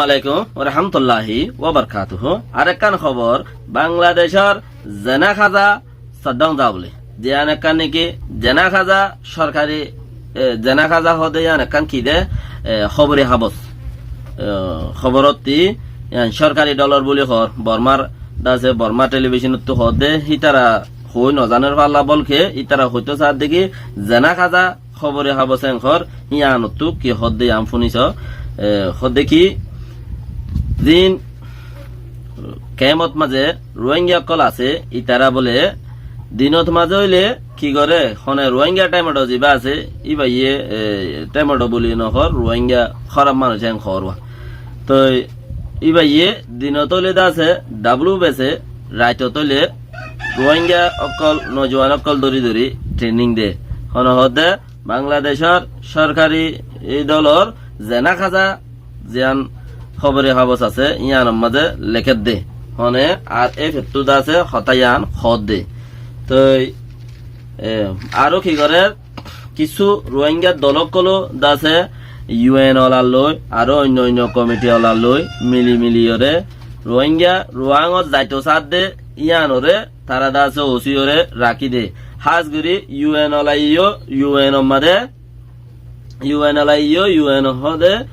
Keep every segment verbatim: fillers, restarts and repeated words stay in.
Alaikum wa rahmatullahi wa barakatuhu. Arekkán hóbor, Bangladecór zena háza soddóng za buli. Ziyán ekkán niki zena háza sorkari, e, zena háza hoóde yían ekkán ki de, e, hóbori hábos. E, hóborottí yían sorkari dólor buli hoór, Bormar dase Borma telibicónottú hoóde, hítara hoi nozaner falla bolke, ítara hoitó saádde ki zena háza hóbori hábos enkor, yíanottú ki hoódde yían fúniso, e, hoódde ki, zin kemot mazé Ruáingga ókkol asé, ítara bóle dinot mazé óile ki goré, hone Ruáingga thémedho zibá asé, íbayé, e, thémedho buli nohoór, Ruáingga hóraf manúic en hoór. Toi íbayé dinot óile dase dhablu besé, raitot óile Ruáingga ókkol, nojuwan ókkol dóri dóri threning de. Hone hoódde Bangladecór sorkari e dólor zena háza ziyán hóbori hábos asé, yíanor mazé lekédde. Hone ar e fettú dase hotá yían hoódde. Toi, e, aró ki gorér, kissú Ruáingga dol ókkoló dase U N olar loi, aró oinno oinno komiti olar loi mili miliyóre Ruáingga Ruáñgot zaito saádde yíanoré tará dase osíyoré rakí de. Hás gorí U N olaiyó, U N or mazé, U N olaiyó, U N hoóde,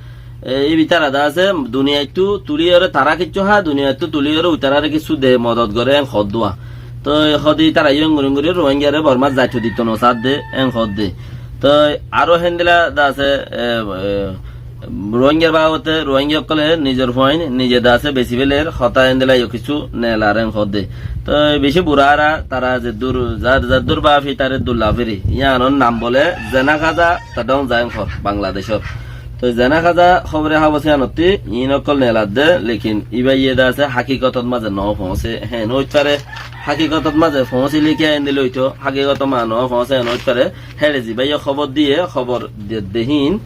e, íbi tará dase duniyaittú tulíyoré tará kiccú há, duniyaittú tulíyoré utaráre kissú de, modot goré en hoódduwa. Toi hoóde ítara yó engurí engurí Ruáinggare Bormát zaito dito nosaádde en hoódde. Toi aró héndila dase, e, e, Ruáinggar babote Ruáingga ókkole nizor fuain nize dase besi féler hotá héndila yó kissú neelar en hoódde. Toi bicí burá ara tara zeddúr, zar, zeddúr baf ítare dul laféri. Yíanor nam bóle zena háza, ta dhóng za en hoór Bangladecór. Toi zena háza hóbore hábos yíanottí iín ókkol neeladde, lekin íbayé dase hákikotot mazé noó foóñse, héen óit fare. Hákikotot mazé foóñsile kiyá endila óito, hákikotot mazé noó foóñse, héen óit fare. Héçe zibáye hóbor diyé, hóbor de-, de híin,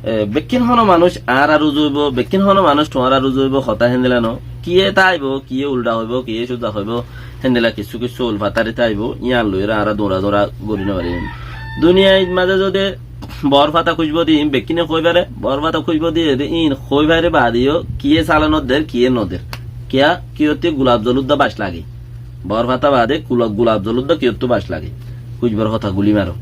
e, bekkín hono manúic añárar uzu óibo, bekkín hono manúic tuáñrar uzu óibo, hotá héndila noó. Kiyé táibo, kiyé uldha hoibó, kiyé cúza hoibó, héndila kissú kissú ulfatári táibo, yían loiyóre añára duñra duñra gorí nofarim. Duniyait mazé zodi boór fata kúcbo diyé, bekkíne hoói fare, boór fata kúcbo diyé de, iín hoói fare baade yó, kiyé sálanot der, kiyé noder. Kiyá, kiyótti gulab zoludda bac lage. Boór fata baade gula-, gulab zoludda kiyóttu bac lage. Kúcbor hotá gulí maro.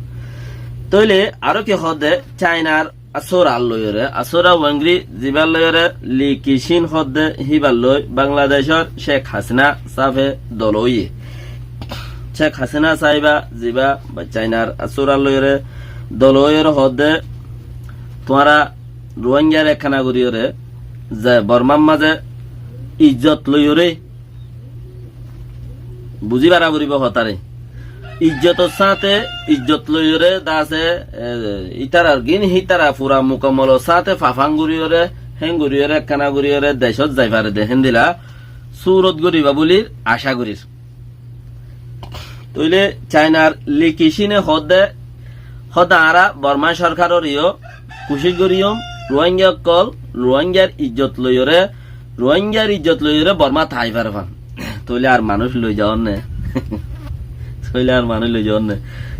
Tóile aró ki hoódde, Cainar asóra loiyóre, asóra wengri zibá loiyóre Li Kicin hoódde híba loi Bangladecór Cek Hasina sáfe dol óiye. Cek Hasina sáiba zibá ba Cainar asóra loiyóre dol óiyore hoódde, tuáñra Ruáinggare ekkána goríyore, ze Bormar mazé ijjot loiyóre, buzí fara foribó hotáre. Ijjotor sáñte ijjot loiyóre dase, e, ítarar gín hítara fura mukammolor sáñte fafán goríyore, héen goríyore, ekkána goríyore decót zai fare de héndila súrot goríba buli acá gorír. Tóile Cainar Li Kicine hoódde, hoódde añára Borma sorkaroré yó kucíc goríyum, Ruáingga ókkol Ruáinggar ijjot loiyóre, Ruáinggar ijjot loiyóre Bormá tái fare fán. Tóile ar manúic loi zaónne. Tóile ar manúic loi zaónne.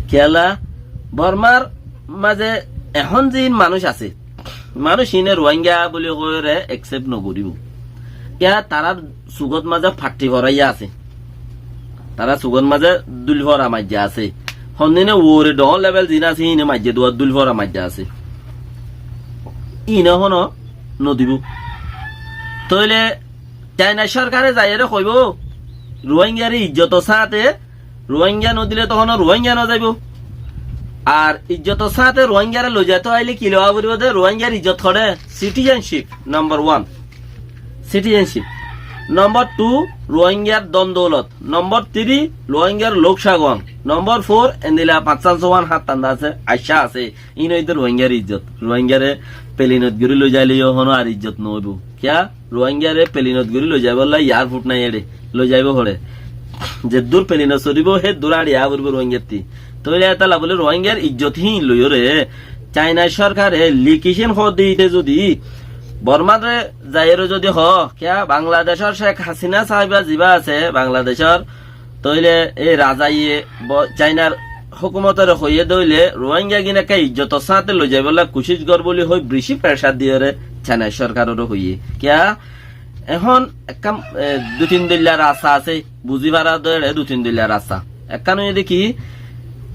Kiyólla Bormar mazé ehón ziín manúic asé, manúic iíne Ruáingga buli hoiyóre accept nogoríbo. Kiyá tarár sugot mazé fatti foráiya asé. Tará sugot mazé dúil fora maijja asé. Hondine uore dhoóñr level ziín asé, híine maijje duwa dúil fora maijja asé. Íine hono nodibó. Tóile Cainar sorkare zaiyóre hoibó, Ruáinggare ijjotor sáñte Ruáingga nodile tohón Ruáingga nozaibó. Ar ijjotor sáñte Ruáinggare loizaito aile ki lowa foribó de, Ruáinggar ijjot hoçé, citizenship, nombor wan. Citizenship. Nombor tu, Ruáinggar don doulot. Nombor tiri, Ruáinggar lókcaguwán. Nombor for, endila fañsán sówan háttan dase, aiccá asé. Iín óilde Ruáinggar ijjot. Ruáinggare pelinot gorí loizaile yó hono ar ijjot noóibo. Kiyá? Ruáinggare pelinot gorí loizaibólla yarfut nái eçé. Loizaibó hoçé. Zeddúr pelinot soribó, héddúr añçi aá foribó Ruáinggattí. Tóile étalla bóli Ruáinggar ijjot híin loiyóre Cainar sorkare Li Kicin hoódde íte zodi Bormáre zaiyóre zodi hoó, kiyá Bangladecór Cek Hasina sáiba zibá asé, Bangladecór, tóile ei razaye bo-, Cainar hókumotoré hoiyé de óile Ruáinggagín ekká ijjotor sáñte loizaibólla kucíc gor bóli hoi bicí fecar diyóre Caina sorkaroré hoiyé. Kiyá? Ehón ekkán, e, dui tin doilla rasta asé, buzí fara dóre dui tin doilla rasta. Ekkán óiye dé ki,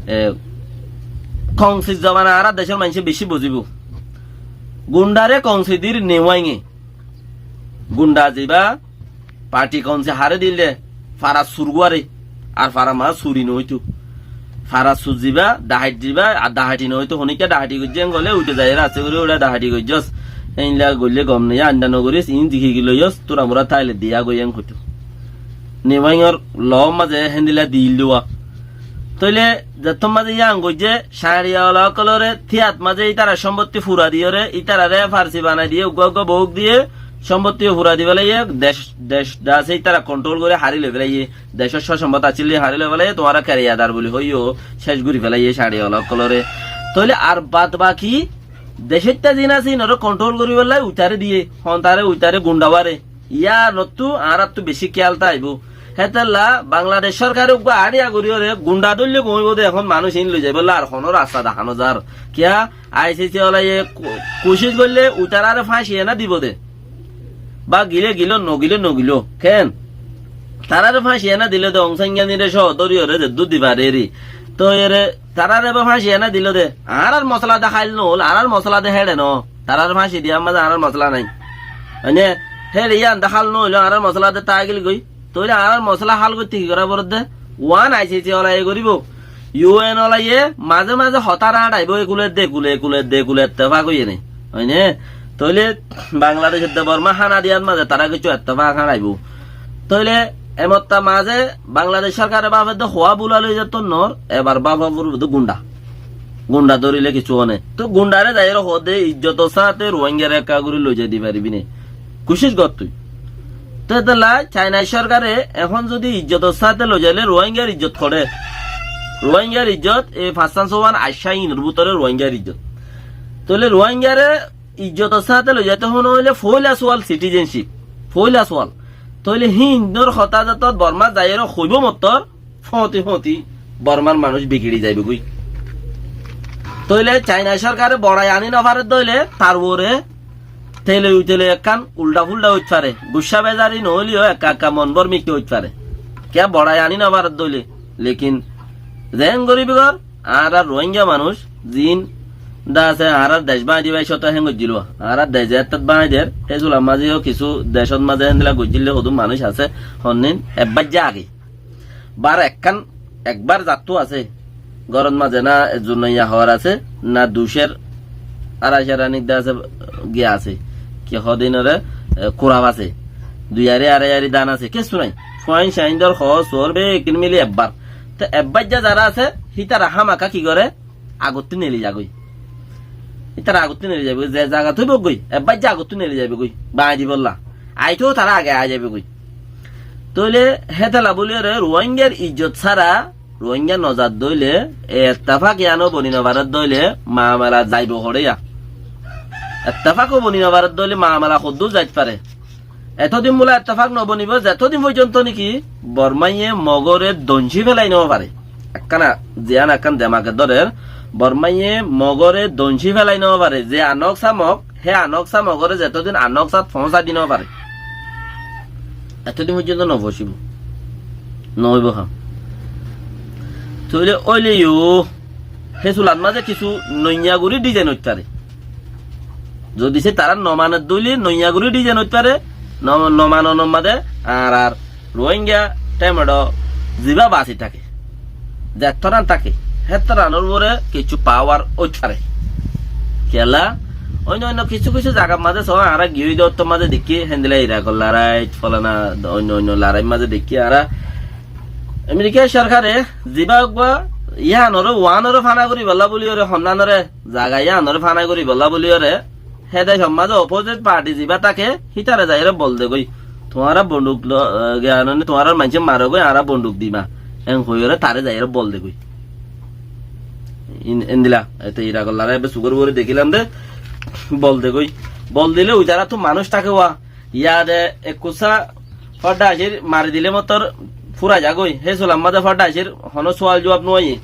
e, kounsir zobana añára decór maincé bicí buzíbo. Gundare kounsi dir niwáinge. Gunda zibá parti kounsi haré dile, fara sur guáre, ar fara ma suri noóitou. Fara sur zibá, dahait zibá, ar dahati noóitou, honikka dahati goijjé en gole, uite zaiyóre asé gorí, uite dahati goijjós. Éinla goille gom nai, añda nogoris, iín ziki ki loiyós, tura mura táile diya goi en hoitou. Niwáingor loór mazé héndila dil dua. Tóile zettót mazé yían goijjé, cañçiya ola ókkolóre tíyat mazé ítara cómbottí fura diyóre, ítararé farsi banai diyé, uggúa uggúa bouk diyé, cómbottí fura di félaiyé, dec, dec de asé ítara konthról gorí hári loi félaiyé, decór só cómbot accíl dé hári loi félaiyé, tuáñra kereyadar buli hoiyó, céc gorí félaiyé cañçiya ola ókkolóre. Tóile ar bad baki decóitta ziín asé, iínoré konthról goríbolla uitaré diyé, hontaré uitaré gunda ware. Yíanottú añáráttu bicí kéyal táibo. Hétolla Bangladec sórkare uggúa aidhiya goríyoré gunda dóille gom óibo dé, ehón manúic iín loi zaibólla ar honó rasta dahá nozar. Kiyá? Aisisi olaye ku-, kucíc goillé uitaráre fáñci ená dibo dé. Bá gilé giló, nogilé nogiló. Keén? Taráre fáñci ená dilé dé, Ong San Suu Kyi re cóo dóriyoré zeddúr di fare eri. Tói ere taráre bá fáñci ená dilé dé. Añárár mosala dé háil noóil, añárár mosala dé héçe noó. Taráre fáñci diyar mazé añárár mosala nái. Mane, héçe yían dé hál noóilo, añárár mosala dé táigil goi. Tóile añárár mosala hál goitté ki gorá foredde? Uán aisisi olaye goríbo. Yu en olaye mazé mazé hotá rañçaibó, ekule edde, ekule, ekule edde, ekule ettefak óiye né. Óine? Tóile Bangladec edde Bormá hána diyar mazé tará kessú ettefak háñçaibó. Tóile emotta mazé Bangladec sórkare báfedde hoá búla loi zettót noór, ebar báfa foribó dé gunda. Gunda dórile kessú óne. Tói gundaré zaiyóre hoódde ijjotor sáñte Ruáingare ekká gorí loi zai di faribí né. Kucíc gor tui. Tói etolla Caina sórkare ehón zodi ijjotor sáñte loi zailé Ruáingar ijjot hoçé? Ruáingar ijjot ei fañssán sówan aiccá iínor bútore Ruáingar ijjot. Tóile Ruáingare ijjotor sáñte loi zaito hone óile foóila suwal citizenship. Foóila suwal. Tóile híinor hotá zetót Bormát zaiyóre hoibó mottór, fóñti fóñti Bormár manúic bigiçi zaibogói. Tóile Caina sórkare boçai aní nofaredde óile tar uore tele uitele ekkán uldha-fúldha óit fare. Guccá bezari noóileyó ekka ekka mon bór mikká óit fare. Kiyá boçai aní nofaredde óile. Lekin zeén goríbigór, añárar Ruáinga manúic ziín dá asé, añárar dec báñgi dibá icót héen goijjíl. Añárar dec zeéttat báñgi der, hé sular mazé yó kissú decót mazé héndilla goijjíl dé hodún manúic asé, honnín ebbáijja age. Bar ekkán, ekbár zattú asé. Górot mazé na ezzur noiya hoor asé, na ducér aráicar anik dá asé, giya asé. Ki hoó dé inoré, e, kuraf asé. Dui ari, arai ari dan asé, kessú nái. Fuain caindor hoó, suor bekkín mili ebbár. Te ebbáijja zará asé, hítara hámaka ki goré? Agottú neli zagói. Ítara agottú neli zaibói. Ze zagat óibogói, ebbáijja agottú neli zaibogói. Báñgi dibolla. Aitóu tará age ai zaibogói. Tóile hétolla bóliyoré Ruáingar ijjot sára Ruáinga nozadde óile, e ettefak yíano boni nofaredde óile, mamela zaibo hoçé yá. Ettefak ó boni nofaredde óile, mamela hoddúr zait fare. Etódin bóla ettefak nobonibó, zetódin foijjonto néki Bormáye Mogóre doncí félai nofare. Ekkán a-, ziyán ekkán demake dórer, Bormáye Mogóre doncí félai nofare, ze anóksa Mog, hé anóksa Mogóre zetódin anóksat foóñsai di nofare. Etódin foijjonto nofoóñsibó. Noóibo ham. Tóile óileyó, hé sulat mazé kissú noiya gorí dhizain óit fare. Zodi sé tará nomanedde óile noiya gorí dhizain óit fare, no-, nomanonor mazé añárar Ruáinga thémeço zibá basi táke, zettóran táke, héttoranor uore kissú pawar óit fare. Kiyólla, oinno oinno kissú kissú zagar mazé só, añára giyói dé óttor mazé deikkí, héndilla Irakor larait, folana, oinno oinno larair mazé deikkí añára Amerikar sorkare zibá uggúa yíanoré, uánoré fana goríbolla bóliyoré, honnanore zaga yíanoré fana goríbolla bóliyoré, hé decór mazé opposite party zibá táke, hítare zaiyóre bol degói. Tuáñra bonduk lo-, e, giyanoni tuáñrar maincé marogói, añára bonduk dima. En hoiyóre taré zaiyóre bol degói. In-, endilla, ete Irakor larait ebbe sukor uore dekílam dé, bol degói. Bol dile uitaráttu manúic táke uá. Yade ekkusa fodda acir mari dile mottor fura zagói. Hé sular mazé fodda acir honó sual zuab nuaiyé.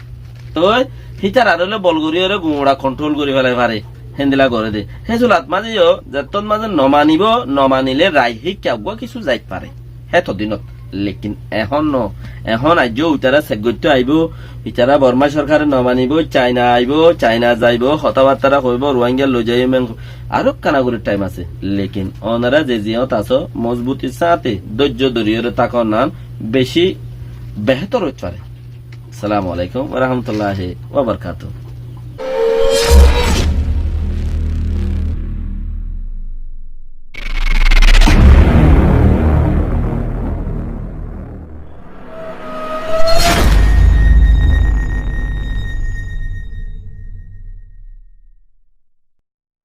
Toi hítarar óile bol goríyoré guñuça control gorí félai fare. Héndilla goré dé. Hé sulat mazé yó, zettót mazé no manibó, no manilé rai híkka uggúa kissú zait fare. Héto dinot. Lekin ehón no. Ehón aijjó uitará sek goittó aibó, itará Bormá sorkare no manibó, Caina aibó, Caina zaibó, hotábattára hoibó, Ruáinga loi zaiyum, aró ekkán gorí thaim asé. Lekin onorá ze ziyót asó, mozbutir sáñte dóijjo dóriyoré tákon nán beci behétor óit fare. Assalamu alaikum wa rahmatullahi wa barakatuhu.